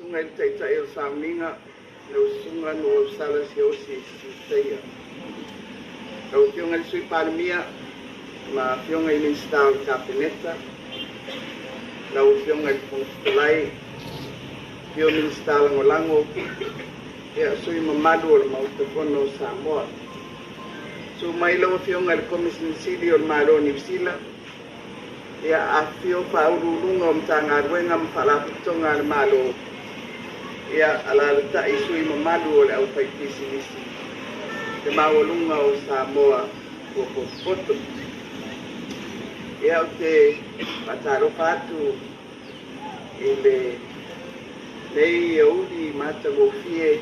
Susuga i le Taitai o le Sauniga, lau Susuga Nuuausala Siaosi Siuseia. Lau Afioga i le Sui Palemia ma Afioga i Minisita o le Kapeneta, lau Afioga i le Fofoga Fetalai, afifio Minisita Lagolago, ia sui usufono mamalu o le Maota Fono o Samoa. Susu mai lau Afioga i le Komesinisi Sili o le Malo o Niu Sila, ia afifio Faauluuluga o Matagaluega ma Faalapotopotoga a le Malo, ia alaalatai sui usufono mamalu o le aufaipisinisi, le maualuga o Samoa ua potopoto. Ia, ou te faatalofa atu i lenei aoauli matagofie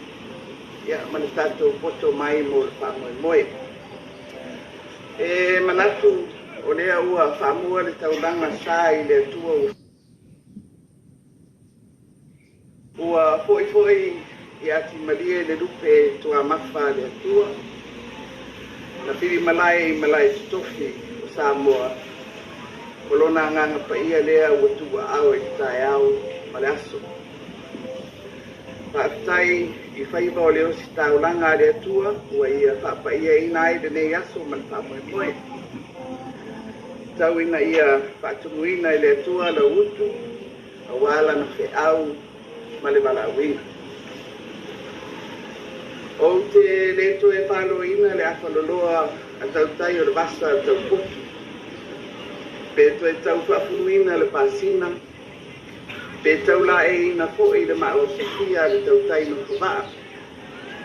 ma le tatou poto mai mo le faamoemoe. E manatu o lea ua faamua le taulaga sa i le Atua ua foi foi i atimalie le lupe tuamafa a le Atua na filimalae i malae totofi o Samoa, o lona agaga paia lea ua tuuaao i le taeao ma le aso. Faafetai i faiva o le ositaulaga a le Atua ua ia faapaiaina ai lenei aso ma le faamoemoe. Tau ina ia faatumuina e le Atua lau utu aua lana feau ma le valaauina. Ou te le toe faloina le afaloloa a tautai o le vasa taupoki, pe toe tau faafuluina le pasina, pe tau laeiina foi le maaosofia a le tautai nofovaa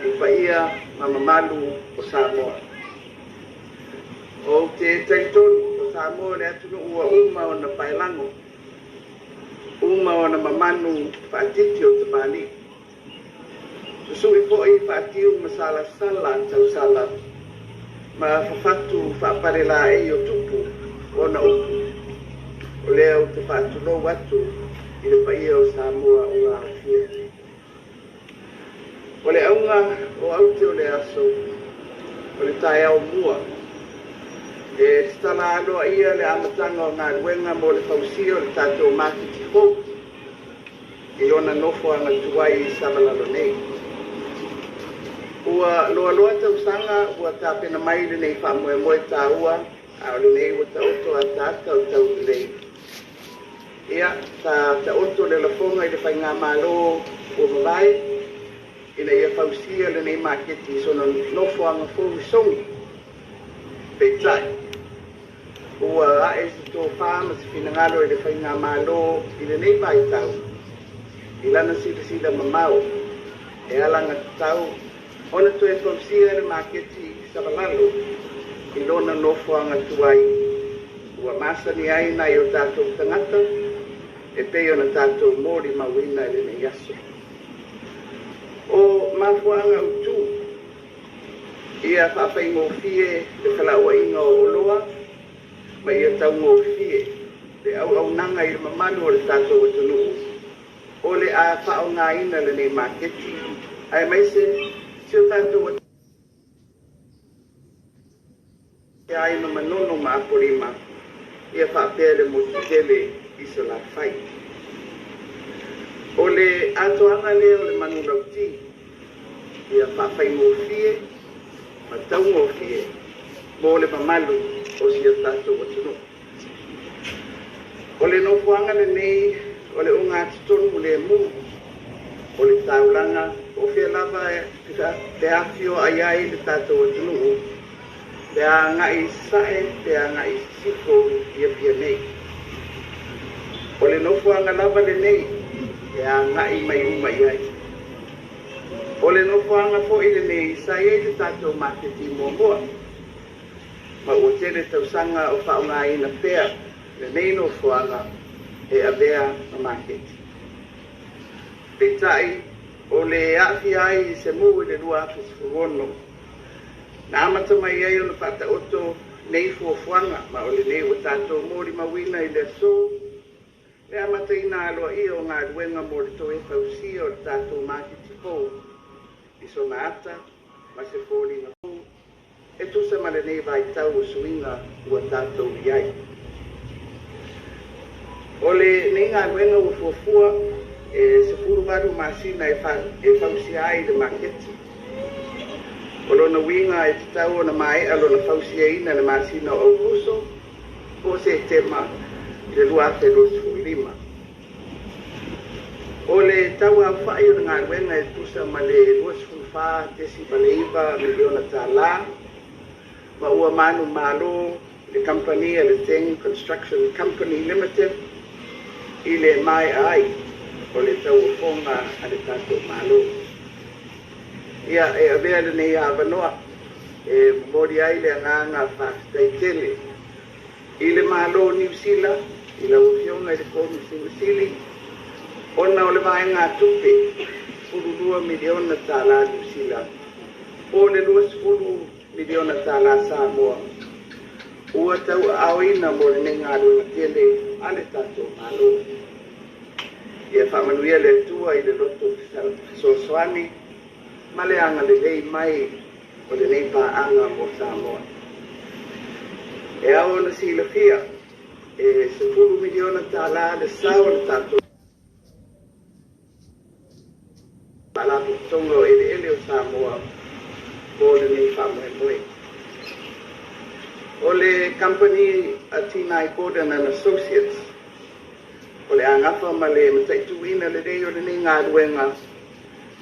i paia ma mamalu o Samoa. Ou te talitonu o Samoa o le atunuu ua uma ona paelago, uma ona mamanu faatiti o tamalii. Susui foi faatiu ma salasala tausala ma fafatu faapalelaei o tupu ona upu. O lea ou te faatulou atu i le paia o Samoa ua aofia. O le auga o aute o le aso, o le taeao mua, e tatala aloaia le amataga o galuega mo le fausia o le tatou maketi fou i lona nofoaga tuai i Savalalo nei. Ua loaloa tausaga ua tapena mai lenei faamoemoe taua, a o lenei ua taoto ataata o taulelei. Ia, sa taoto le lafoga i le faigamalo ua mavae ina ia fausia lenei maketi i sona nofoaga fou i Sogi. Peitai, ua ae se tofa ma se finagalo i le faigamalo i lenei vaitau i lana silasila mamao e alagatatau ona toe fausia le maketi i Savalalo i lona nofoaga tuai ua masani ai nai o tatou tagata e pei ona tatou molimauina i lenei aso. O mafuaaga autu ia faafaigofie le felauaiga o oloa ma ia taugofie le auaunaga i le mamalu o le tatou atunuu o le a faaaogaina lenei maketi aemaise si o tatou aiga Manono ma Apolima ia faapea le motu tele i Salafai. O le atoaga lea o le manulauti ia faafaigofie ma taugofie mo le mamalu o si o tatou atunuu. O le nofoaga lenei o le ogatotonu lemu o le taulaga o fea lava pe afioai ai le tatou atunuu, pe agai i sasae pe agai i sisifo i Apia nei. O le nofoaga lava lenei e agai mai uma i ai. O le nofoaga foi lenei sa i ai le tatou maketi muamua, ma ua tele tausaga o faaaogaina pea lenei nofoaga e avea ma maketi. Peitai, o le aafia ai i se mu i le 2016, na amata mai ai ona faataoto nei fuafuaga, ma o lenei ua tatou molimauina i le aso, le amataina aloaia o galuega mo le toe fausia o le tatou maketi fou i sona ata ma se foliga fou e tusa ma lenei vaitau o suiga ua tatou i ai. O lenei galuega ua fuafua e 8 masina e fausia ai le maketi. O lona uiga e tatau ona maea lona fausiaina i le masina o Aokuso po o Setema i le 2025. O le tau aofai o le galuega e tusa ma le $24.9 miliona tala, ma ua manumalo le kamupani a le Zeng Construction Company Limited i le maea ai o le tauofoga a le tatou Malo. Ia, e avea lenei avanoa e momoli ai le agaga faafetai tele i le Malo o Niu Sila i lau Afioga i le Komusina Sili ona o le vaegatupe $12 miliona tala Niu Sila po o le $20 miliona tala Samoa ua tauaaoina mo lenei galuega tele a le tatou Malo. Ia faamanuia le Atua i le loto fesoasoani ma le agalelei mai o lenei paaga mo Samoa. E ao ona silafia e $10 miliona tala le sao o le tatou Faalapotopotoga o Eleele o Samoa mo lenei faamoemoe. O le kamupani a Tinai Gordon and Associates o le a gafa ma le mataituina lelei o lenei galuega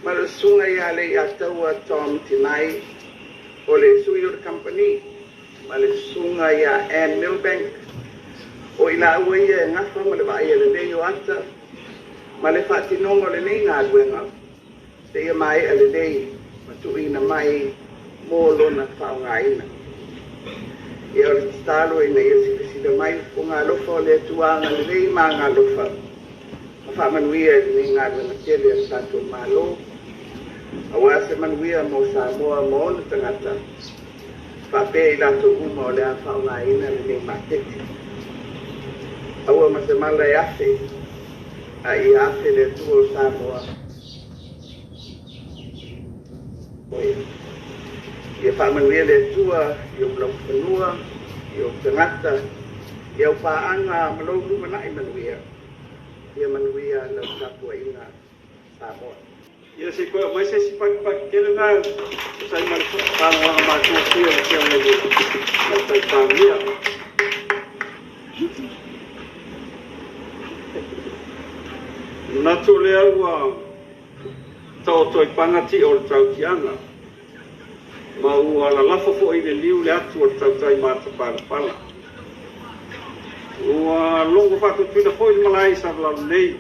ma le susuga ia Leiataua Tom Tinai o le sui o le kamupani ma le susuga ia Ann Milbank o i laua ia e gafa ma le vaaia lelei o ata ma le faatinoga o lenei galuega seia maea lelei ma tuuina mai mo lona faaaogaina. Ia, o le tatalo ina ia silasila mai ufofoga alofa o le Atua agalelei ma agalofa ma faamanuia i lenei galuega tele a le tatou Malo aua se manuia mo Samoa ma ona tagata faapea i latou uma o le a faaaogaina lenei maketi. Aua ma se mala e afe, a ia afe le Atua o Samoa. Ia faamanuia le Atua i ou laufanua, i ou tagata, i au paaga ma lou lumanai manuia. Ia manuia lau tapuaiga Samoa. Ia se i toe aumai se isi pakipaki tele lena e tusa ai ma le saunoaga matagofie a le Afioga i le Tamaitai Palemia. E manatu o lea ua taoto ai paga ti'a o le tautiaga ma ua lalafo foi i le liu le atu a le tautai matapalapala. Ua logo faatuatuina foi le malae i Savalalo nei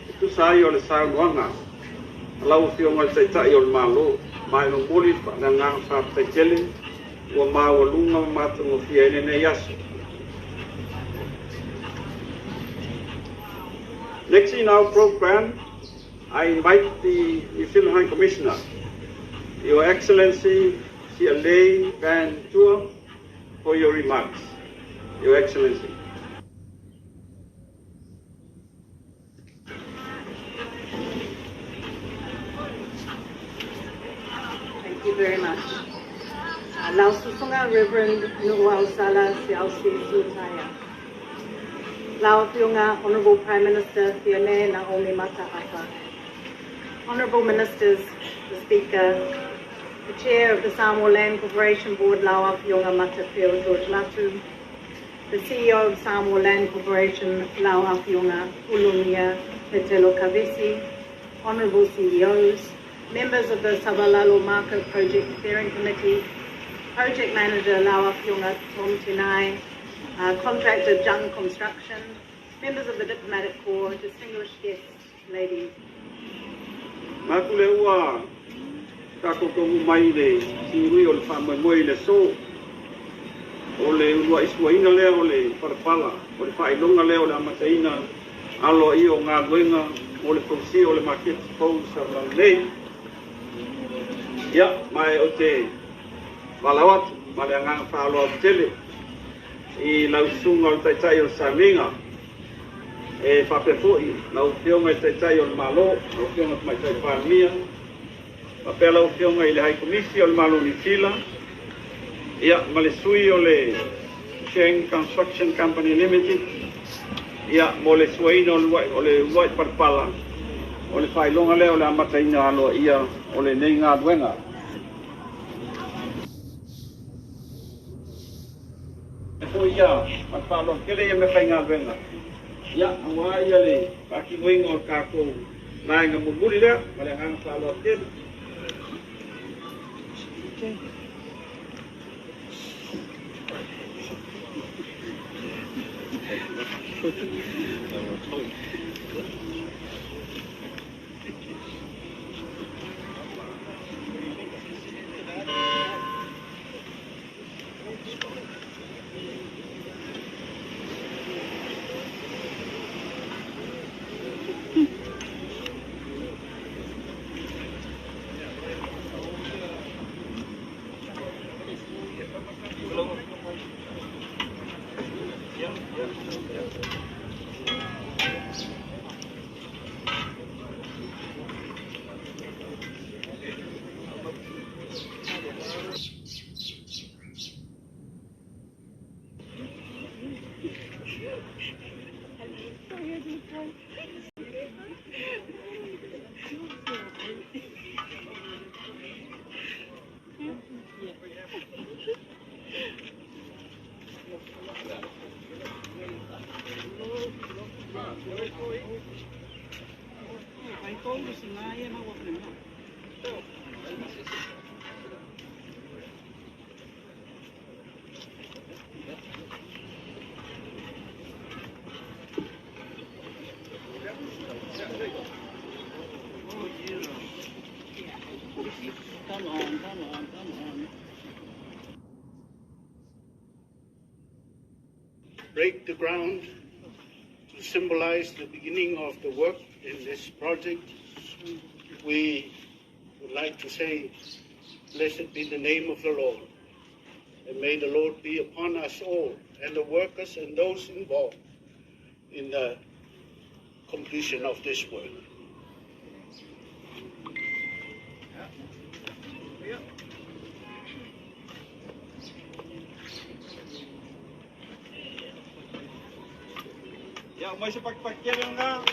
e tusa ai o le saunoaga a lau Afioga i le Taitai o le Malo, ma e momoli le agaga faafetai tele ua maualuga ma matagofie ai lenei aso. Next in our program, I invite the New Zealand High Commissioner, Your Excellency Sialei Van Tua, for your remarks. Your Excellency. Thank you very much. Lau Susuga Reverend Nuuau Sala Siaosi Sutaia. Lau Afioga Honorable Prime Minister Fiame Naomi Mataafa. Honorable Ministers, the Speaker, the Chair of the Samoa Land Corporation Board, Lau Afioga Matafeo George Latu, the CEO of Samoa Land Corporation, Lau Afioga Ulugia Petelo Kavesi, Honorable CEOs, members of the Savalalo Market Project Steering Committee, Project Manager Lau Afioga Tom Tinai, Contractor Jung Construction, members of the Diplomatic Corps, distinguished guests, ladies. Manatu lea ua tatou taunuu mai i le siui o le faamoemoe i le aso. O le uluai suaina lea o le palapala, o le faailoga lea o le amataina aloaia o galuega mo le fausia o le maketi fou i Savalalo nei. Ia, ma e ou te valaau atu ma le agaga faaaloalo tele i lau susuga o le Taitai o le Samiga e faapea foi lau Afioga i le Taitai o le Malo, lau Afioga i le Tamaitai Palemia, faapea lau Afioga i le High Komisi o le Malo o Niu Sila, ia ma le sui o le Cheng Construction Company Limited, ia mo le suaina o le uluai palapala O le faailoga lea o le amataina aloaia o lenei galuega. E foi ia ma le faaaloalo tele ia meafaigaluega, ia, aua ia le faatinoina o le tatou vaega mulimuli lea. Ma le agaga faaaloalo tele. Come on, come on, come on. Break the ground to symbolize the beginning of the work in this project. We would like to say, blessed be the name of the Lord, and may the Lord be upon us all, and the workers and those involved in the completion of this work. Ia, mai se pakipaki kele lena.